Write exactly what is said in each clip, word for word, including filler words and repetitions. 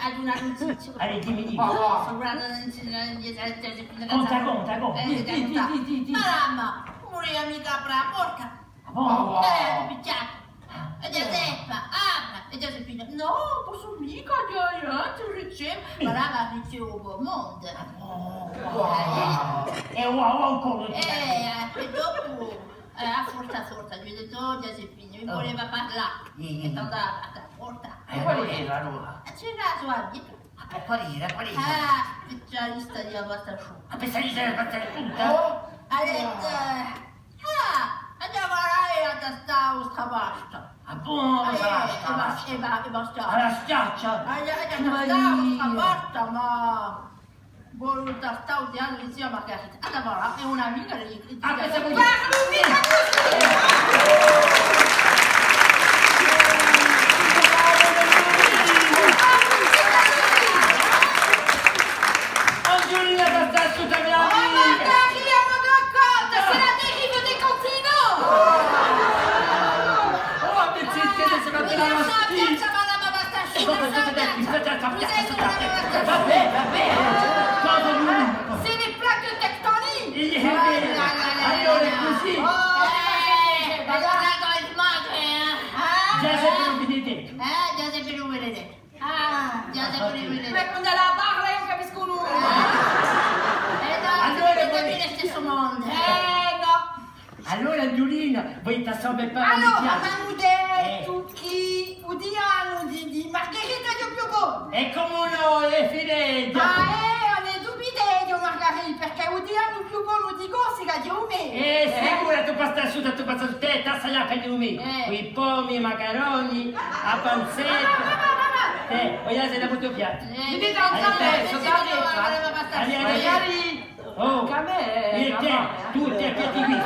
Aghju una nutizia. Allez, dimmi, dimmi. Sò una nutizia, eh, eh, eh, eh, Conta, conta, conta. Eh, dì, dì, dì, dì, dì. Madama, ùn vulia micca aprì a porta. Ah bon? Eh, aghju pichjatu. Ah. È Ghjaseppa, apra. È Ghjaseppina, nò, possu micca, ghjè, ghjè, ti riceve. Madama, riceve u beau monde. Ah bon? Eh. È wow, wow, ancora. Eh, eh, è dopu, eh, à forza, à forza, aghju dettu, oh, Ghjaseppina, mi vuleva parlà. Eh, eh. È tandu apre a porta. È quale era allora? È c'era a so amica. Ah, per quale era? Quale era? Ah, specialista di la pasta asciutta. Ah, specialista di la pasta asciutta? Oh! Hà dettu, eh, ah, aghju da tastà sta pasta. Ah, bon, eh, sta pasta. È ba-, è ba-, è basta. Alla schiaccia? Aghju, aghju da tastà sta pasta, ma vogliu tastà u dianu di zia Margarita. Allora, hè un'amica di, di... Ah, questa... Parlu micca cusì! Angiulina, tastà sta mia amica! Oh, Margarita, ma racconta, se la derive des continents! Oh, ma zittu, zittu, zittu, zittu, zittu. Vabbè, vabbè. Cosa vuoi? C'est les plaques tectoniques. Eh, eh, eh, allora hè cusì. Oh, eh, ma guarda il mare, eh. Ghjaseppa Benedettu. Eh, Ghjaseppa Benedettu. Ah, Ghjaseppa Benedettu. Ma quandu ella parla eiu ùn capiscu nulla. Eh, nò, allora, ùn hè micca u stessu mondu. Eh, nò. Allora, Angiulina, voi t'assomigli per... Allora, m'anu dettu chì u dianu di, di Margherita hè u più bonu. È cumu nò, hè fideghja. Ah, eh, ùn ne dubiteghju, Margherita, perchè u dianu più bonu di Corsica hè u me. Eh, sicura, tù pasta asciutta, tù pasta asciutta, tè, tassa appena u me. Eh. Cù i pomi, i macaroni, a panzetta. Eh, o ghjà sè da moltu piattu. Eh, mi dica un... Allez, allez, allez. Oh, tè, tù tè, piatti quì.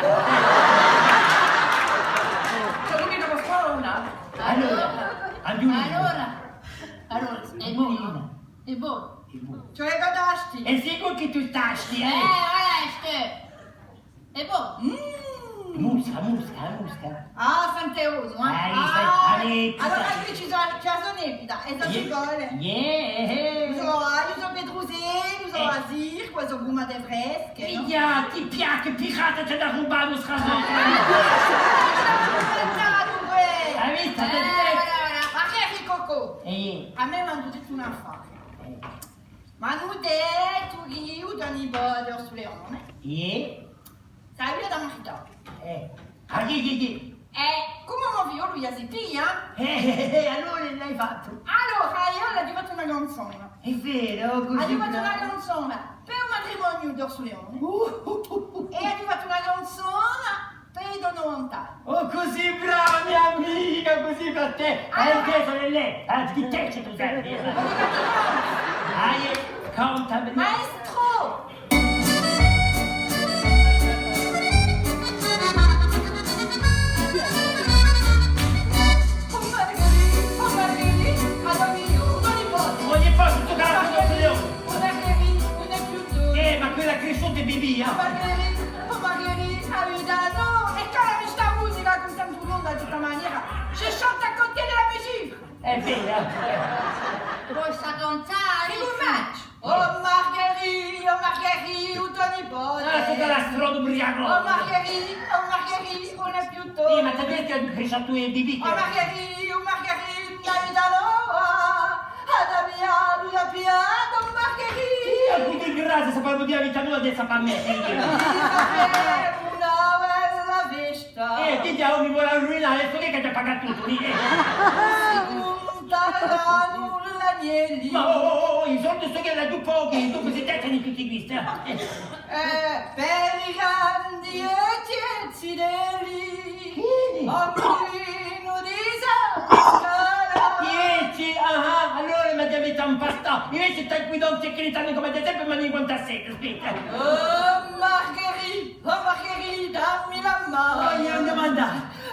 Cioè, quindi dopu scuola una. Allora, Angiulina. Allora, allora, hè bonu. Hè bonu. Hè bonu. Cioè, guardasti. È sicuru chì tù tasti, eh? Eh, voilà, hè bonu. Musca, musca, musca. Ah, sant'Eosu, eh? Ah, allora quì ci sò, ci sò un'ebida, è sò cipolle. Yeah. U sò agliu, u sò petrusellu, u sò basilicu, u sò pumate fresche, nò? Iè, ti piace, pirata, t'hà da rubà u sò... Hai vistu? Eh, voilà, voilà. Ma chì hè, Cocò? Eh. À mè m'anu dettu un affare. Eh. M'anu dettu chì u to nipote, Orsu Leone, eh, s'avia da marità. Eh. Ah, iè, iè, iè. È cum'è u mo figliolu ghjà si piglia, eh, eh, eh, eh, allora l'hai fattu. Allora eiu l'aghju fattu una canzona. Hè vera, cusì brava. Aghju fattu una canzona per u matrimoniu d'Orsu Leone. Uh, uh, uh, uh. È aghju fattu una canzona per i to novanta anni. Oh, cusì brava, mia amica, cusì per tè. Allora. Eh, chì hè, sorelle? Eh, chì tè ci tù sè? Dai, contami. Maestro! Oh Margherì, oh Margherì, adò mio, ùn li pocu. Ùn li pocu, tù caracu, ùn li pocu. Oh Margherì, ùn hè più tù. Eh, ma quella crisciuta hè Bibì, eh? Oh Margherì, oh Margherì, a vita nò, è calami sta musica cusì tantu longa di sta manera. Je chante à côté de la musique. Hè vera. Poi sta canzona. Ricumincia. Oh Margherì, oh Margherì, u to nipote. Ah, tù caracu, ubriacu. Oh Margherì, oh Margherì, ùn hè più tù. Eh, ma t'hà dettu chì hè crisciutu Bibì. Oh Margherì, oh Margherì, a vita nò, a da piglià, a da piglià, oh Margherì. Iè, cù tutta grazia, s'è parla di a vita nò, adesso per mè, sì. Una bella festa. Eh, chì diavulu mi vole arruinà, adesso chì hè chì hà da pagà tuttu, eh? Si cuntaranu l'agnelli. Ma oh, oh, oh, i soldi sò ch'elli hà pochi, dopu si taccianu tutti quisti, eh. Eh, per i grandi è i zitelli. Chì? Bambinu di San Pasquale. Chì dici? Ah, ah, allora mi devi impastà. Invece stai quì, don, c'hè chì ne t'ani cum'è sempre, ma ne conta sette, aspetta. Oh, Margherì. Oh Margherì, dammi la manu. Oh, eiu ùn dumandà.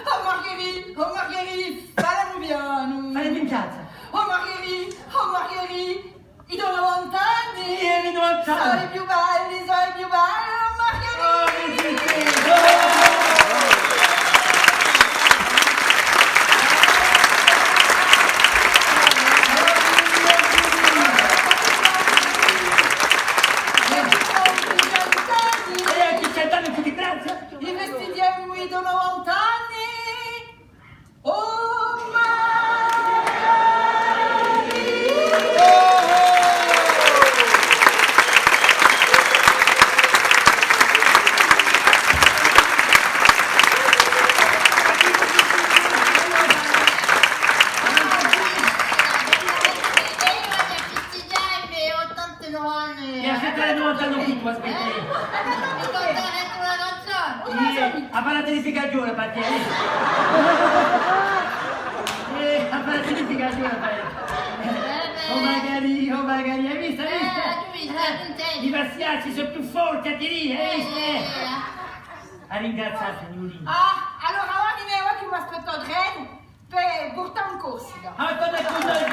Oh Margherì, oh Margherì, falami pianu. Falami in piazza. Oh Margherì, oh Margherì, i to novanta anni. Iè, i novanta anni. Sò i più belli, sò i più belli, oh Margherì. Oh, che bello. Aspetta, eh. Aspetta, aspetta. Iè, a fà a pianificazione, Patrizia, eh. Eh, a fà a pianificazione, Patrizia. Oh, magari, oh, magari, hai vistu, hai vistu? Eh, aghju vistu, eh, aghju intesu. I passiacci sò più forti, a ti dicu, hai vistu, eh? Eh, eh, eh. A ringrazià, signurina. Ah, allora ora mi ne vò chì m'aspetta u trenu per purtà in Corsica. Ah, torna cù noi,